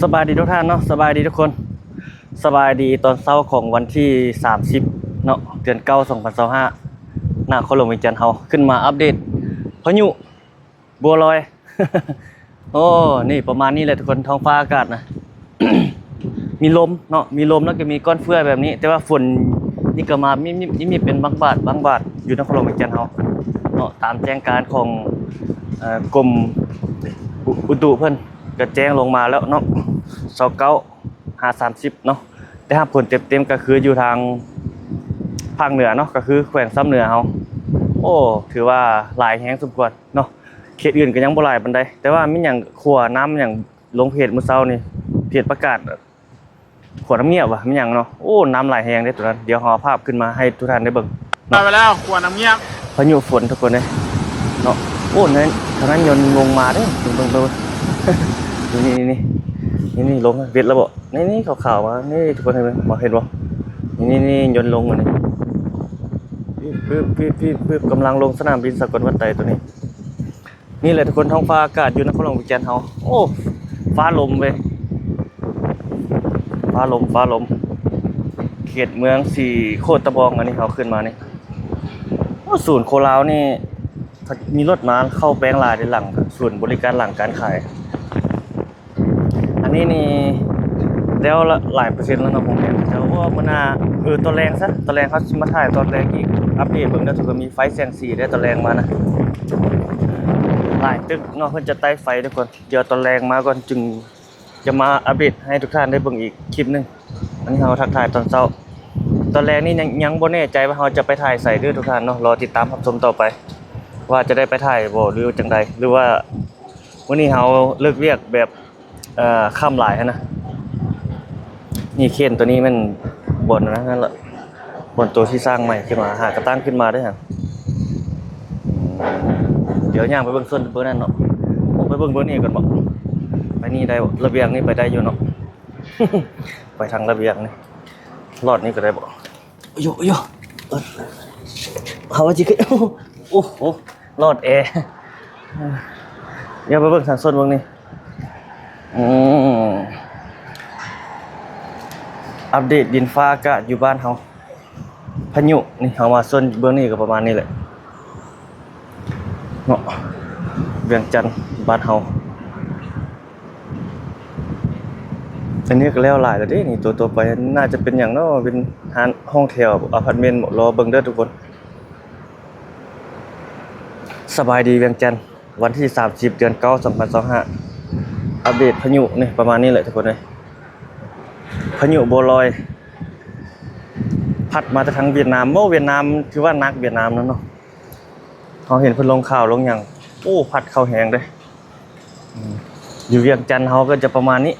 ສະບາຍດີທຸກທ່ານເນາະ ສະບາຍດີທຸກຄົນ ສະບາຍດີຕອນເຊົ້າຂອງວັນທີສາມສິບເນາະ ເດືອນເກົ້າ ສອງພັນຊາວຫ້າ ນະຄອນຫຼວງວຽງຈັນເຮົາ ຂຶ້ນມາອັບເດດພາຍຸບົວລອຍ. ໂອ້ ນີ້ປະມານນີ້ແຫຼະທຸກຄົນ ທ້ອງຟ້າອາກາດນະ ມີລົມເນາະ ມີລົມແລ້ວກໍມີກ້ອນເຟືອແບບນີ້ ແຕ່ວ່າຝົນນີ້ກໍມາມີ ມີ ມີເປັນບາງບາດ ບາງບາດ ຢູ່ນະຄອນຫຼວງວຽງຈັນເຮົາເນາະ ຕາມແຈ້ງການຂອງ ເອີ ກົມອຸ ອຸຕຸເພິ່ນກໍແຈ້ງລົງມາແລ້ວເນາະ ຊາວເກົ້າຫາສາມສິບເນາະ ໄດ້ຮັບຜົນເຕັມໆ ກໍຄືຢູ່ທາງພາກເໜືອເນາະ ກໍຄືແຂວງຊຳເໜືອເຮົາ ໂອ້ ຖືວ່າຫຼາຍແຮງສົມຄວນເນາະ ເຂດອື່ນກໍຍັງບໍ່ຫຼາຍປານໃດ ແຕ່ວ່າມີຫຍັງຂົວນ້ຳຫຍັງ ລົງເພຈມື້ເຊົ້ານີ້ ເພຈປະກາດ ຂົວນ້ຳງຽບຫວາ ແມ່ນຫຍັງເນາະ ໂອ້ ນ້ຳຫຼາຍແຮງເດ້ໂຕນັ້ນ ດຽວເຮົາເອົາພາບຂຶ້ນມາໃຫ້ທຸກທ່ານໄດ້ເບິ່ງເນາະ ໄປແລ້ວຂົວນ້ຳງຽບ ພາຍຸຝົນທຸກຄົນເດ້ເນາະ ໂອ້ ນັ້ນທາງນັ້ນຍົນລົງມາເດ້ ເບິ່ງໆ ນີ້ ນີ້ ນີ້ ນີ້ລົງເວັດແລ້ວບໍ່ ນີ້ ນີ້ຂາວໆມາ ນີ້ທຸກຄົນເຫັນບໍ່ ເຫັນບໍ່ ນີ້ ນີ້ຍົນລົງມານີ້ ປຶບ ປຶບ ປຶບ ກຳລັງລົງສະໜາມບິນສາກົນວັດໄຕໂຕນີ້. ນີ້ແຫຼະທຸກຄົນ ທ້ອງຟ້າອາກາດຢູ່ນະຄອນຫຼວງວຽງຈັນເຮົາ ໂອ້ ຟ້າລົມເວີຍ ຟ້າລົມ ຟ້າລົມ ເຂດເມືອງສີໂຄດຕະບອງ ອັນນີ້ເຮົາຂຶ້ນມານີ້ ໂອ້ ສູນໂຄລາວນີ້ ມີລົດມາເຂົ້າແປງຫຼາຍເດ້ ຫຼັງ ສູນບໍລິການຫຼັງການຂາຍ ອັນນີ້ນີ້ແລ້ວຫຼາຍເປີເຊັນແລ້ວເນາະ ໂຮງແຮມເຈົ້າ ເພາະວ່າມື້ໜ້າ ເອີ ຕອນແລງຊະ ຕອນແລງເຮົາຊິມາຖ່າຍຕອນແລງອີກ ອັບເດດເບິ່ງເດີ ຖືວ່າມີໄຟແສງສີເດ້ຕອນແລງມານະ ຫຼາຍຕຶກເນາະ ເພິ່ນຈະໄຕ້ໄຟທຸກຄົນ ດຽວຕອນແລງມາກ່ອນຈຶ່ງຈະມາອັບເດດໃຫ້ທຸກທ່ານໄດ້ເບິ່ງອີກຄລິບໜຶ່ງ ອັນນີ້ເຮົາທັກທາຍຕອນເຊົ້າ ຕອນແລງນີ້ຍັງ ຍັງບໍ່ແນ່ໃຈວ່າເຮົາຈະໄປຖ່າຍໃສເດີທຸກທ່ານເນາະ ລໍຕິດຕາມຮັບຊົມຕໍ່ໄປ ວ່າຈະໄດ້ໄປຖ່າຍບໍ່ ຫຼືວ່າຈັ່ງໃດ ຫຼືວ່າ ມື້ນີ້ເຮົາເລີກວຽກແບບ ເອີ ຄ່ຳຫຼາຍຫັ້ນນະ ນີ້ເຄນໂຕນີ້ແມ່ນບ່ອນນັ້ນຫັ້ນລະ ບ່ອນໂຕທີ່ສ້າງໃໝ່ຂຶ້ນມາ ຫາກະຕັ້ງຂຶ້ນມາເດ້ຫັ້ນ ດຽວຍ່າງໄປເບິ່ງສ່ວນເບິ່ງນັ້ນເນາະ ໄປເບິ່ງເບິ່ງນີ້ກ່ອນບໍ ໄປນີ້ໄດ້ບໍ່ ລະບຽງນີ້ໄປໄດ້ຢູ່ເນາະ ໄປທາງລະບຽງນີ້ ລອດນີ້ກໍໄດ້ບໍ ໂຍໂຍ ເອີ ເຮົາວ່າຊິຂຶ້ນ ໂອ້ໂຫ ລອດແອ ດຽວໄປເບິ່ງທາງສົ້ນເບິ່ງນີ້ ອືມ ອັບເດດດິນຟ້າອາກາດຢູ່ບ້ານເຮົາ ພາຍຸນີ້ ເຮົາມາສົ້ນເບື້ອງນີ້ກໍປະມານນີ້ແຫຼະເນາະ ວຽງຈັນບ້ານເຮົາ. ອັນນີ້ກໍແລ້ວຫຼາຍແລ້ວເດ້ນີ້ ຕົວຕໍ່ໄປໜ້າຈະເປັນຫຍັງເນາະ ເປັນຮ້ານຫ້ອງແຖວ ອາພາດເມັນບໍ ລໍເບິ່ງເດີທຸກຄົນ. ສະບາຍດີວຽງຈັນ ວັນທີສາມສິບ ເດືອນເກົ້າ ສອງພັນຊາວຫ້າ ອັບເດດພາຍຸນີ້ປະມານນີ້ແຫຼະທຸກຄົນເອີຍ ພາຍຸບົວລອຍ ພັດມາແຕ່ທາງຫວຽດນາມ ໂອ້ ຫວຽດນາມຖືວ່າໜັກ ຫວຽດນາມນັ້ນເນາະ ເຮົາເຫັນເພິ່ນລົງຂ່າວລົງຫຍັງ ໂອ້ ພັດເຂົ້າແຮງເດ້. ອືມ ຢູ່ວຽງຈັນເຮົາກໍຈະປະມານນີ້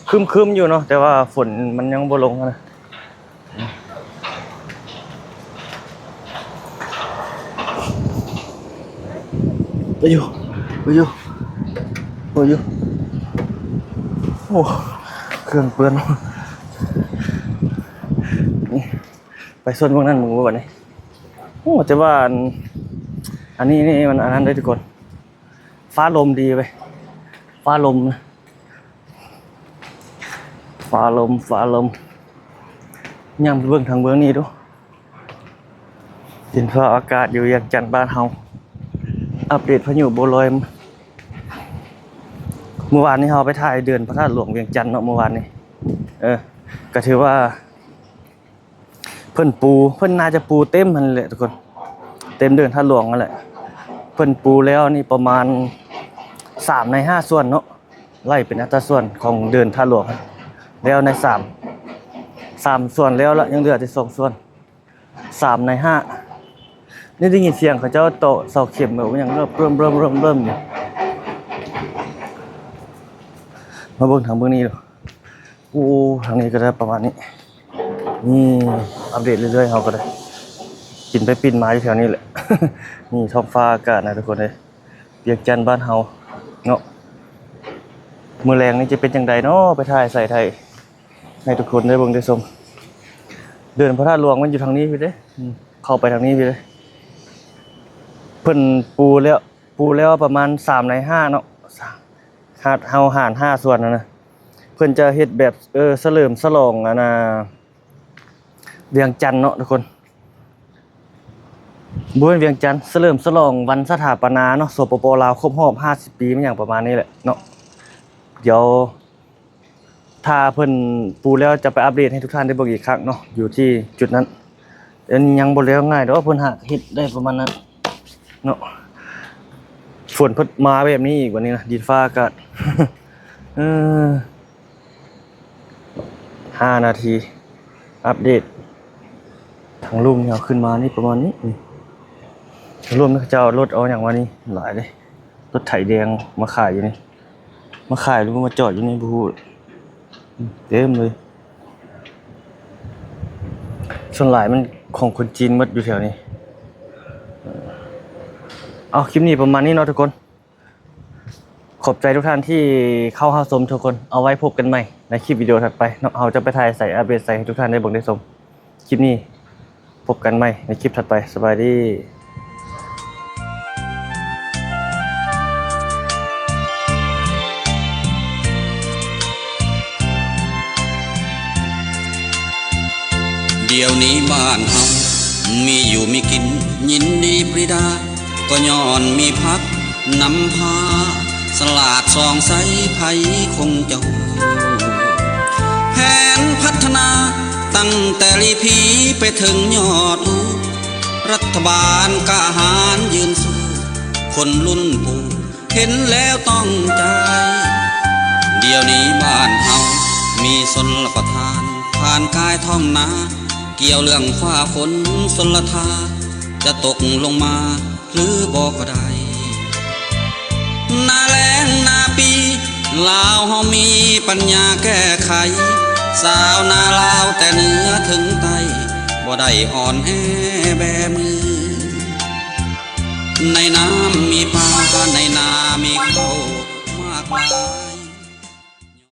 ຄຶ້ມໆຢູ່ເນາະ ແຕ່ວ່າຝົນມັນຍັງບໍ່ລົງຫັ້ນນະ. ໄປຢູ່ ໄປຢູ່ ໄປຢູ່ ໂອ້ ເຄື່ອງເປື້ອນ ນີ້ ໄປສ່ວນເບື້ອງນັ້ນເບິ່ງບໍ່ບັດນີ້. ໂອ້ ແຕ່ວ່າອັນ ອັນນີ້ນີ້ມັນອັນນັ້ນເດ້ທຸກຄົນ ຟ້າລົມດີເວີຍ ຟ້າລົມນະ ຟ້າລົມ ຟ້າລົມ ຍ່າງໄປເບິ່ງທາງເບື້ອງນີ້ດູ ດິນຟ້າອາກາດຢູ່ວຽງຈັນບ້ານເຮົາ ອັບເດດພາຍຸບົວລອຍ. ມື້ວານນີ້ເຮົາໄປຖ່າຍເດີ່ນພະທາດຫຼວງວຽງຈັນເນາະ ມື້ວານນີ້ ເອີ ກໍຖືວ່າ ເພິ່ນປູ ເພິ່ນໜ້າຈະປູເຕັມຫັ້ນແຫຼະທຸກຄົນ ເຕັມເດີ່ນທາດຫຼວງຫັ້ນແຫຼະ ເພິ່ນປູແລ້ວນີ້ປະມານສາມໃນຫ້າສ່ວນເນາະ ໄລ່ເປັນອັດຕາສ່ວນຂອງເດີ່ນທາດຫຼວງ ແລ້ວໃນສາມ ສາມສ່ວນແລ້ວລະ ຍັງເຫຼືອແຕ່ສອງສ່ວນ ສາມໃນຫ້າ ນີ້ໄດ້ຍິນສຽງເຂົາເຈົ້າເຕາະເສົາເຂັມແບບຫຍັງເລີ່ມໆໆໆຢູ່ ມາເບິ່ງທາງເບື້ອງນີ້ດູ. ໂອ້ ທາງນີ້ກໍໄດ້ປະມານນີ້ ນີ້ ອັບເດດເລື້ອຍໆ ເຮົາກໍໄດ້ ປິ່ນໄປປິ່ນມາຢູ່ແຖວນີ້ແຫຼະ ນີ້ ທ້ອງຟ້າອາກາດນະທຸກຄົນເອີຍ ວຽງຈັນບ້ານເຮົາເນາະ ມື້ແລງນີ້ຈະເປັນຈັ່ງໃດເນາະ ໄປຖ່າຍໃສຖ່າຍໃຫ້ທຸກຄົນໄດ້ເບິ່ງໄດ້ຊົມ. ເດີ່ນພະທາດຫຼວງມັນຢູ່ທາງນີ້ພີ້ເດ້ ອືມ ເຂົ້າໄປທາງນີ້ພີ້ເດ້ ເພິ່ນປູແລ້ວ ປູແລ້ວປະມານສາມໃນຫ້າເນາະ ຫາ ເຮົາຫານຫ້າສ່ວນຫັ້ນນະ ພິ່ນຈະເຮັດແບບ ເອີ ສະເຫຼີມສະຫຼອງ ອັນນ່າ ວຽງຈັນເນາະທຸກຄົນ. ບໍ່ແມ່ນວຽງຈັນ, ສະເຫຼີມສະຫຼອງວັນສະຖາປະນາເນາະ ສປປ ລາວ ຄົບຮອບຫ້າສິບປີ ແມ່ນຫຍັງປະມານນີ້ແຫຼະເນາະ. ດຽວຖ້າເພິ່ນປູແລ້ວຈະໄປອັບເດດໃຫ້ທຸກທ່ານໄດ້ເບິ່ງອີກຄັ້ງເນາະ ຢູ່ທີ່ຈຸດນັ້ນ. ອັນນີ້ຍັງບໍ່ແລ້ວງ່າຍດອກ, ເພິ່ນຫາກເຮັດໄດ້ປະມານນັ້ນເນາະ. ຝົນເພິ່ນມາແບບນີ້ອີກບັດນີ້ນະ, ດິນຟ້າອາກາດ ເອີ. ຫ້ານາທີ ອັບເດດ. ທາງລຸ່ມນີ້ເຮົາຂຶ້ນມານີ້ປະມານນີ້ ນີ້ ທາງລຸ່ມນີ້ເຂົາເຈົ້າເອົາລົດເອົາຫຍັງມານີ້ຫຼາຍເດ້, ລົດໄຖແດງມາຂາຍຢູ່ນີ້ ມາຂາຍຫຼືມາຈອດຢູ່ນີ້ບໍ່ຮູ້ ເຕັມເລີຍ. ສ່ວນຫຼາຍມັນຂອງຄົນຈີນໝົດຢູ່ແຖວນີ້. ເອົາ ຄລິບນີ້ປະມານນີ້ເນາະທຸກຄົນ. ຂອບໃຈທຸກທ່ານທີ່ເຂົ້າຮັບຊົມທຸກຄົນ. ເອົາໄວ້ພົບກັນໃໝ່ໃນຄລິບວິດີໂອຖັດໄປເນາະ, ເຮົາຈະໄປຖ່າຍໃສ ອັບເດດໃສໃຫ້ທຸກທ່ານໄດ້ເບິ່ງໄດ້ຊົມ. ຄລິບນີ້ພົບກັນໃໝ່ໃນຄລິບຖັດໄປ. ສະບາຍດີ. ດຽວນີ້ບ້ານເຮົາມີຢູ່ມີກິນ ຍິນດີປຣີດາ ກໍຍ້ອນມີພັກນຳພາ ສະຫຼາດສ່ອງໃສໃຜຄົງຈະຮູ້ ແຜນພັດທະນາຕັ້ງແຕ່ລີພີໄປເຖິງຍອດພູ ລັດຖະບານກ້າຫານຢືນສູ້ ຄົນລຸ້ນປູ່ ເຫັນແລ້ວຕ້ອງໃຈ. ດຽວນີ້ບ້ານເຮົາມີຊົນລະປະທານ ຜ່ານກາຍທ້ອງນາ ກ່ຽວເລື່ອງຟ້າຝົນຊົນລະທາ ຈະຕົກລົງມາຫຼືບໍ່ກໍໄດ້. ໜ້າແລ້ງໜ້າປີ ລາວເຮົາມີປັນຍາແກ້ໄຂ ຊາວນາລາວແຕ່ເໜືອເຖິງໃຕ້ ບໍ່ໄດ້ອ່ອນແອແບມື. ໃນນ້ຳມີປາ ໃນນາມີເຂົ້າມາກມາຍ